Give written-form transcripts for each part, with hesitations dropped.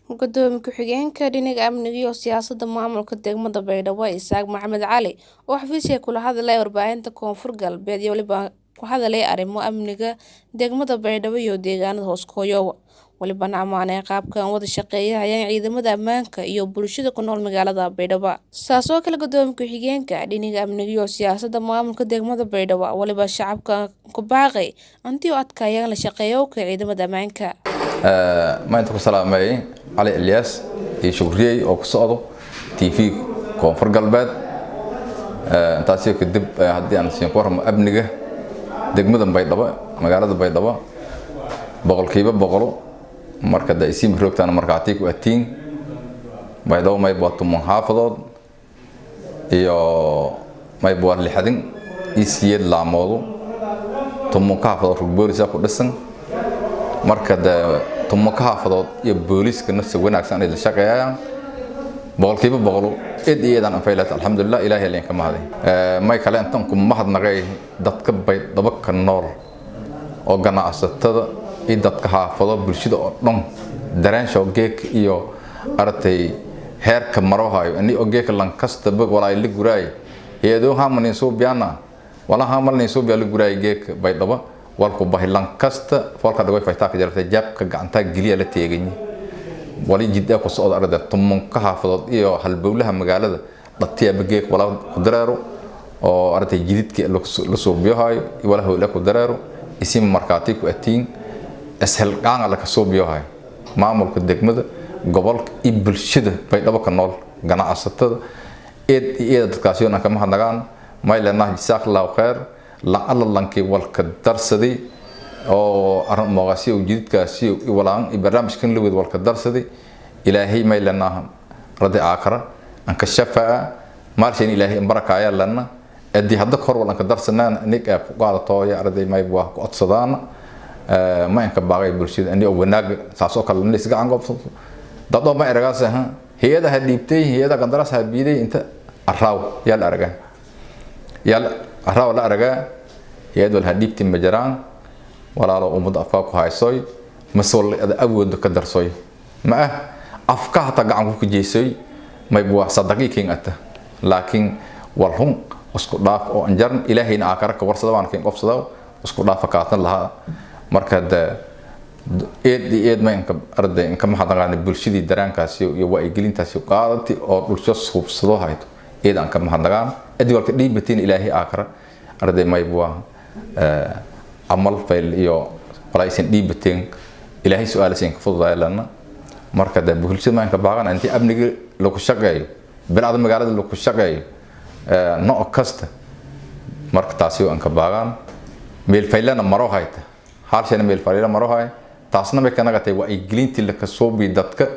Gudoomiye ku-xigeenka dhinaca amniga iyo siyaasadda maamulka degmada Baydhabo Isaaq Maxamed Cali oo xafiiska kula hadlay warbaahinta Koonfur Galbeed iyo waliba ku hadalay arrimo amniga degmada Baydhabo iyo deegaanada hoos kooyowa. Walibana ammaanay qaabkan wada shaqeeyayaan ciidamada ammaanka iyo bulshada ku nool magaalada Baydhabo. Saas oo kale gudoomiye ku-xigeenka dhinaca amniga iyo siyaasadda maamulka degmada Baydhabo waliba shacabka ku baaqay antii u adkaayaan la shaqeeyowka ciidamada ammaanka. Maanta ku salaamay Cali Ilyas iyo Shukriyey oo ku socdo TV Koonfur Galbeed. Intaasi kadib, haddii aan siin ku warramo amniga degmada Baydhabo, magaalada Baydhabo, 100%. Marka da isiin roogtaan markhaati ku atiin, Baydhabo mayb waa 10 xaafadood iyo mayb waa 68 laamoodu, 10-ka xaafadood rug boolisa ku dhisan. Marka de 10-ka xaafadood iyo booliiska nafsa wanaagsan ay la shaqeeyaan 100%, id iyadan anfaylat, alxamdulilah, ilaahay leen ka mahday. May kale intan ku mahadnaqay dadka Baydhabo ka nool oo ganacsatada iyo dadka xaafado, bulshada oo dhan dareensha geek iyo aragtay heerka marohayo ini oo geeka lankastaba walaay la guraay hay-adoo hamanin suubiyaana wala hamalnin suubiya la guraay. Geeka Baydhabo walku bahi lankasta foolka dhagoy faytaa ka jartay, jaabka gacantaa geliya la teeganyi wali jidda ku socda. Aragtay 10-ka xaafadood iyo halbowlaha magaalada dhatiya geek wala ku dareero oo aragtay jididka la suubiyohayo wala howla ku dareero, isim markaati ku atiin isxilqaan la ka suubiyohayo maamulka degmada, gobolka iyo bulshada Baydhabo ka nool, ganacsatada eed iyo dadkaasi oo kama hadnagaan. May leenahay jazakallahu khair la alla lankii walka darsaday oo arrin mooqaasi oo jididkaasi walaan iyo barnaamijkan la wada walka darsaday. Ilaahay may leenahay radi aakhira an ka shafaa maalshin, ilaahay barakaaya lana adii hadda kor walan ka darsanaan nig ku qaadato ya arday may waa ku codsadaan. Ma inka baaqay bulshada ani oo wanaag saas oo kale in isga gacan qabsato dad oo ma eragaas ah hay'adaha dhiibtay, hay'adaha qandaraas ha biiday inta araaw yaal aragaa, yaal araaw la aragaa, hay'ad wal ha dhiibtay ma jiraan. Walaalo, ummadda afka ku haysoy masoo awoodo ka darsoy ma ah, afka hata gacan ku jeysay may waa sadaqii kiin ata, laakiin wal hun isku dhaaf oo anjarn ilaahayna aakara ka warsada waan kiin qofsada isku dhaafa kaatan lahaa. Marka de eed iyo eed ma inka arday inka mahadnaqaan bulshadii dareenkaasi iyo wacyigelintaasi qaadati oo dhulsho suubsado hayto, eed aan ka mahadnaqaan. Cid walka dhiibatiin ilaahay aakara arday mayb waa amal fayl iyo walaysan dhiibateen, ilaahay su-aalasiin ka fududaay lana. Marka de bulshada ma inka baaqan intii amniga lagu shaqeeyo, bilcada magaalada lagu shaqeeyo nooc kasta. Marka taasi oo inka baaqaan meel faylana maro hayta halshana meel faylana maro hay, taasna may ka nagatay wacyigelintii la kasoo bi dadka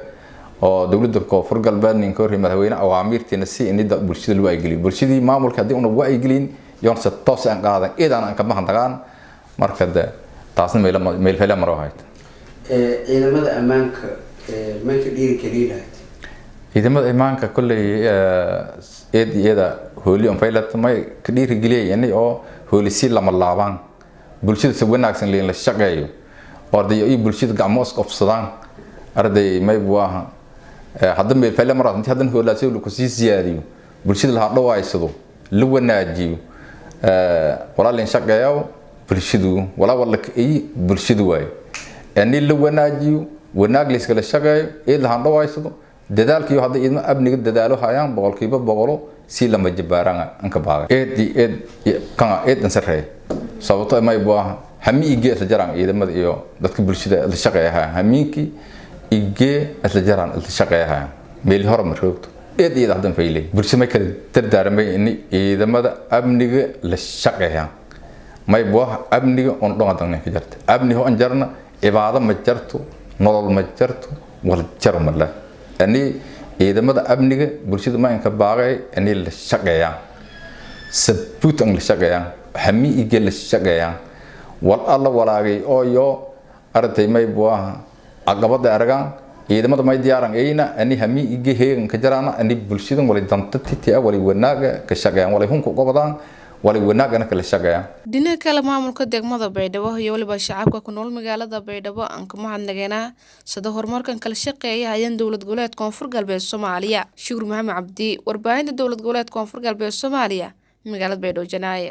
oo dowladda Koonfur Galbeed ninka hor madaxweyne awaamiirtiina si in bulshada loo wacyigeliyo. Bulshadii maamulka haddii una wacyigelin yoon se toos aan qaadan, eedaan aan ka mahadnaqaan. Marka de taasna meel fayla maro hayta. Ciidamada ammaanka may ka dhiiri gelin lahayd? Ciidamada ammaanka kolley eed iyada hooli on faylat may ka dhiirigeliyay ini oo hoolisi lama laabaan, bulshada si wanaagsan leen la shaqeeyo oo arday iyo bulshada gacmo is qabsadaan. Arday may waa hadda meel fayla maraad intii haddan hoolaasi lagu sii siyaadiyo, bulshada la dhawaysado, la wanaajiyo, walaa leen shaqeeyo bulshadu, walaa wala ay bulshadu waay ini la wanaajiyo, wanaag la iskala shaqeeyo, eed la dhawaysado dadaalkiyo. Hadda idma amniga dadaalo hayaan 100% si lama jabaaraan anka baaqay eed eed kan eed an sarreey, sababtoo may baa hami igee isla jaraan ciidamada iyo dadka bulshada la shaqeeyaha, hamiinkii igee isla jaraan isla shaqeeyaha meel hore ma roogto. Eed eed haddan faylay bulshada may kala dardaaramay in ciidamada amniga la shaqeeya, may baa amniga on dhon adan ka jarta. Amni ho an jarna cibaado ma jarto, nolol ma jarto, wal jar ma leh. Ani ciidamada amniga bulshada ma inka baaqay ani la shaqeeyaan sabuut an la shaqeeyaan, hami ige la shaqeeyaan, wal alla walaagay oo yo aragtay may buu caqabada aragaan ciidamada may diyaaran ayna ani hami ige heegan ka jaraana ani bulshada walay danta titi walay wanaaga ka shaqeeyaan, walay hunku qobadaan, Wali wanaagana kala shaqeeyaan. Dhinaca kale, maamulka degmada Baydhabo iyo weliba shacabka ku nool magaalada Baydhabo aan ka mahadnaqeynaa sida horumarkan kala shaqeeya hayaan dowlad goboleed Koonfur Galbeed Soomaaliya. Shukur Maxamed Cabdi, warbaahinta dowlad goboleed Koonfur Galbeed Soomaaliya, magaalada Baydhabo Janaayo.